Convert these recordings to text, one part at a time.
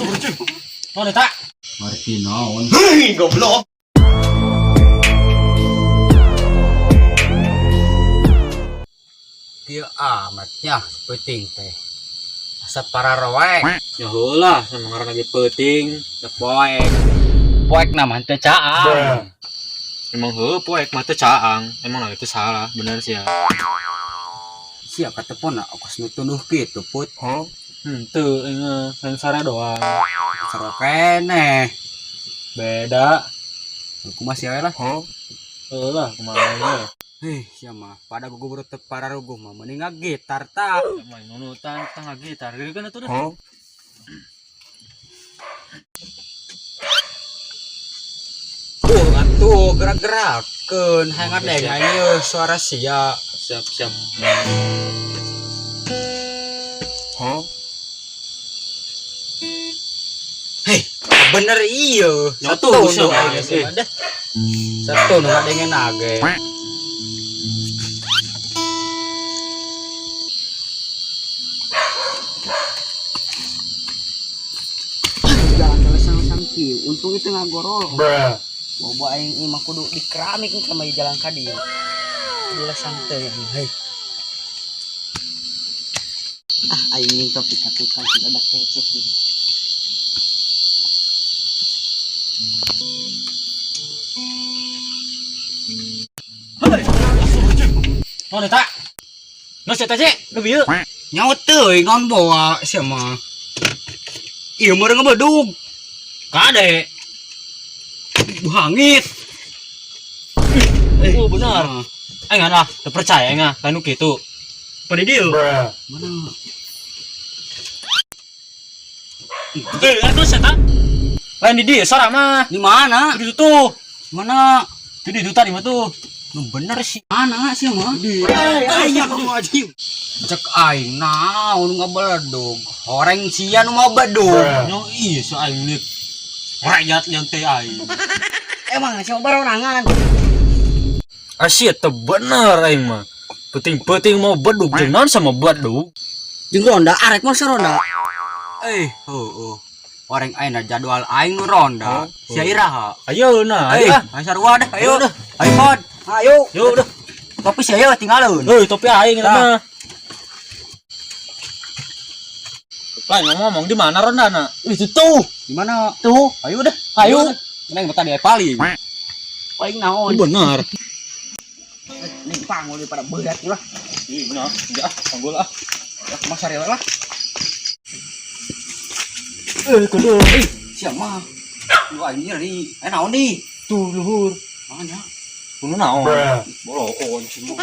Oh, eta. Ngerti naon? Hei, goblok. Kieu amatnya peuting teh. Asa pararoek. Ya heula, sama ngaran lagi peuting, ya poek. Poek na mah teu caang. Emang heuh poek mah teu caang. Emang lah itu salah, bener sih ya. Sia katepona kos nu tunduh kitu put. Teu inge lain sare doang. Sarua keneh. Beda. Kumaha sia we lah. Heuh lah, kumaha we. Heh, sia mah pada gugur teu pararuguh mah mending ngagitar ta. Main nunutan tengah gitar gitu kan itu dah. Tuh atuh gerak-gerakeun hayang ngadeng aing ieu suara sia. Siap, siap. Hei, bener iya. Ya Satu tuh, nu siapa aing eh. sih mah deh. Satu nu ngadengen age. Jalan sang kieu untung itu ngagorol. Bobo aing ieu mah kudu di keramik sama di jalan ka dieu. Kudu lesang teh aing heuy. Ah aing jeung topik ka tukang sudah ada kecek ieu. Oh, eta. Geus eta cek, nu bieu. Nyawa teuing naon bawa sia mah. Ieu meureun ngebedug. Kade. Buhangit. Oh, benar. Aing lah, teu percaya aing ah, lain nu kitu. Pada dieu. Mana? Eh, atuh eta. Lain di dieu sora mah. Di mana? Di ditu tuh. Mana? Di ditu tadi mah tuh. Nu bener sih. Mana sih mah? Aya wajib. Cek aing naon ngabeledug. Horeng sia nu mabedug. Nyo iya si aing nih. Rakyat yang teh aing. Emang siapa barorangan? Asia teu bener aing mah. Penting-penting mau bedug jeung naon sama bedug. Jeung ronda arek mah ronda. Eh, heueuh. Horeng aing na jadwal aing nu ronda. Sia iraha. Ayo nah, Eh, ayo ah. ayo sarua deh, ayo. Ayo pod. Ayo. Yo udah. Topi sia yeuh tinggalun. Heuh, topi aing eta Tah. mah. Lain ngomong di mana rondana? Itu tuh. Di mana? Tuh. Ayo deh. Ayo. Neng betah di paling. Paling naon? Bener. Ning panggul daripada berat lah. Ih, bener. Ya, panggul ah. Mas Ariel lah. Eh, kudu. Eh, sia mah. Lu aing nyeri. Eh naon nih? Tuh luhur. Mana? Kudu naon? Boloon semua.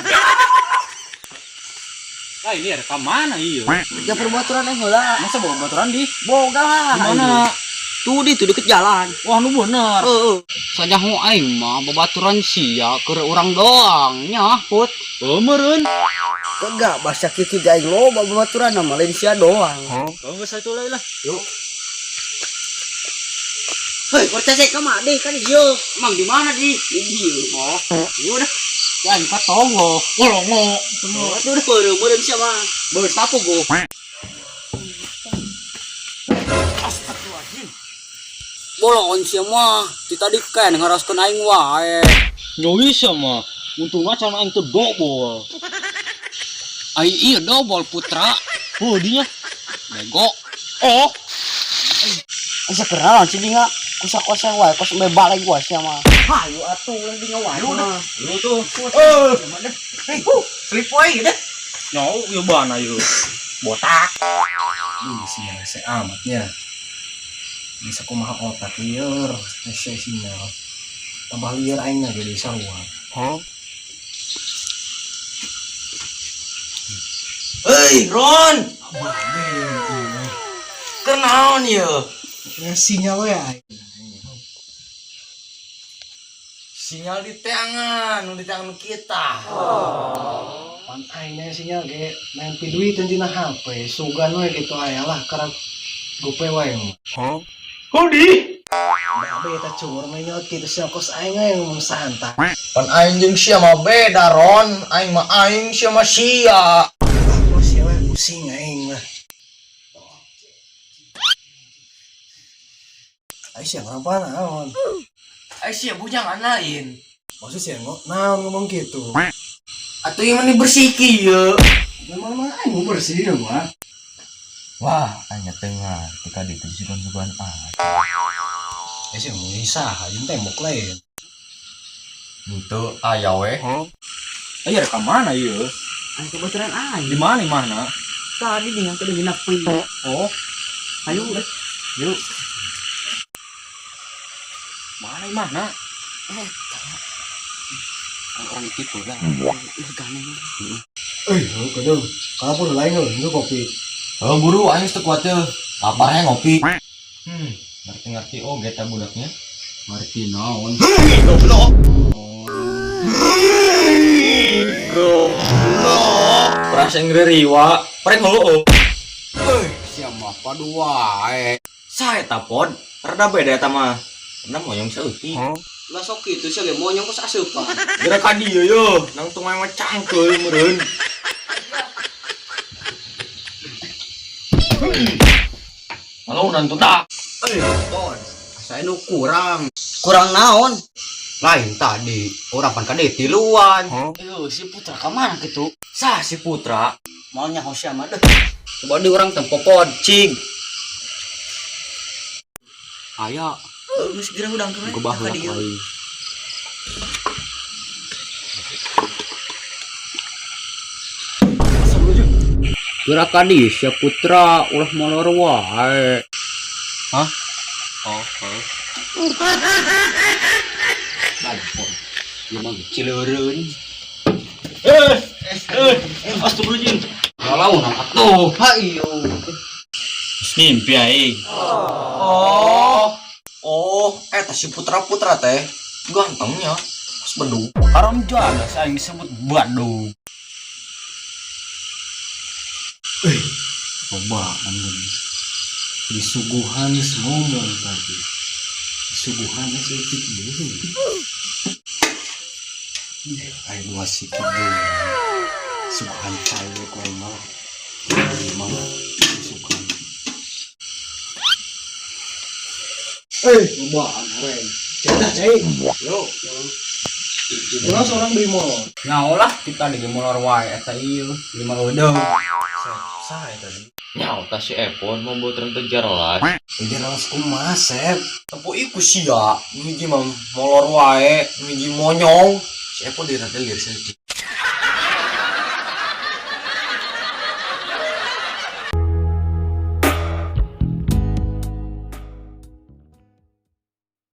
Ah, ini ada ka mana ieu? Ya perbaturan aing heula. Masa bawa baturan di? Boga lah. Di mana? Tuh di tuh deket jalan. Wah, nu bener. Heeh. Sanyaho aing mah babaturan sia keur urang doang nya, Put. Oh, meureun. Kagak bahasa kieu ge aing loba babaturan mah lain sia doang. Oh, geus atuh lah lah. Yuk. Hei, percaya ka mah deh kan ieu. Emang di mana di? Di dieu. Oh, iya udah. Ya aing ka tonggo. Wolongo. Oh, tuh udah beureum-beureum sia mah. Beus tapu go. Bolon sia mah, ti tadi kan ngaraskeun aing wae. Nyo bisa mah. Untungnya can aing teu dobol. Ai ieu dobol putra. Oh, dinya. Bego. Oh, Asa kenalan sih dia kusa-kusa wae kos sampe balik wae sia mah. Hayu atuh ulah dinya wae mah. lu tuh. Eh, hei, selip wae deh. Nyo, ieu bana ieu. Botak. Ih, sinyal hese amatnya. Bisa kumaha otak lieur, hese sinyal. Tambah lieur aingna ge deui sarua. Hei, Ron, Babe, ieu. kenaon ieu? Ya sinyal we aing. Sinyal di teangan, nu di teangan kita. Pan aing sinyal ge main piduiteun dina HP, sugan we gitu aya lah karena gope wae mah. Hudi. Babe eta cungur mah nyaut kitu sia kos aing we ngomong santai. Pan aing jeung sia mah beda, Ron. Aing mah aing, sia mah sia. Kos sia we pusing aing mah. Ai sia ngapa naon? Ai sia bujangan lain. Maksud sia naon ngomong gitu? Atuh ieu mah bersih kieu. Memang mah aing bersih ya mah. Wah, aing teu ngarti ka ditu sugan-sugan ah. Eh sia ngomong saha jeung tembok lain. Henteu aya we. Ayo rek ka mana ieu? Aing kebetulan aing. Di mana mana? Tadi dengan ke dina pi. Oh, Ayo. Yuk. Mana mana? Eh, Orang tipu lah. ih gane. Eh, kudu. Kalau lain lu kopi. Oh, buru aing teu kuat teu. Lapar hayang ngopi. Ngerti-ngerti oh geta budaknya. Ngerti naon? Goblok. Goblok. Perasaan ngeriwa, prek heueuh. Eh, sia mah padu wae. Sae ta pod, rada beda eta mah. Rada moyong saeutik. Lah sok kitu sia ge monyong kos aseupan. Geura ka dieu yo, nang tunggu mah cangkeul meureun. Malu nantu dah. Eh, Ton, asa nu kurang. Kurang naon? Lain tadi, orang pan kade tiluan. Eh, si Putra ka mana kitu? Sah si Putra. Mau nyaho sia mah deh. Coba di orang tempo cing. Aya, Geus geura hudang ke gebah lah aing. Geura ka dieu sia Putra ulah molor wae. Hah? Oh, oh. Lain pon. Ieu mah cileureun. Eh, eh, astagfirullahaladzim. Lalaunan atuh. Hayo. Mimpi aing. Oh. Oh, eta si Putra-putra teh gantengnya. Pas bedug. Haram jaga aing disebut badung. Cobaan gini. Disuguhan geus ngomong tadi. Disuguhan geus eutik deui. Ih, aing dua sikit deui. Suguhan cai we ku aing mah. Aing mah disuguhan. Eh, cobaan horeng. Cerita cai. Yo. Ulah seorang beli molor. Nyaolah kita di molor wae eta ieu lima udah. Saha tadi? Nyawa ta si Epon mau buat teu jelas. Jelas kumaha, Sep. Tempo iku sia, nu hiji mah molor wae, nu hiji monyong. Si Epon dirada lieur saeutik.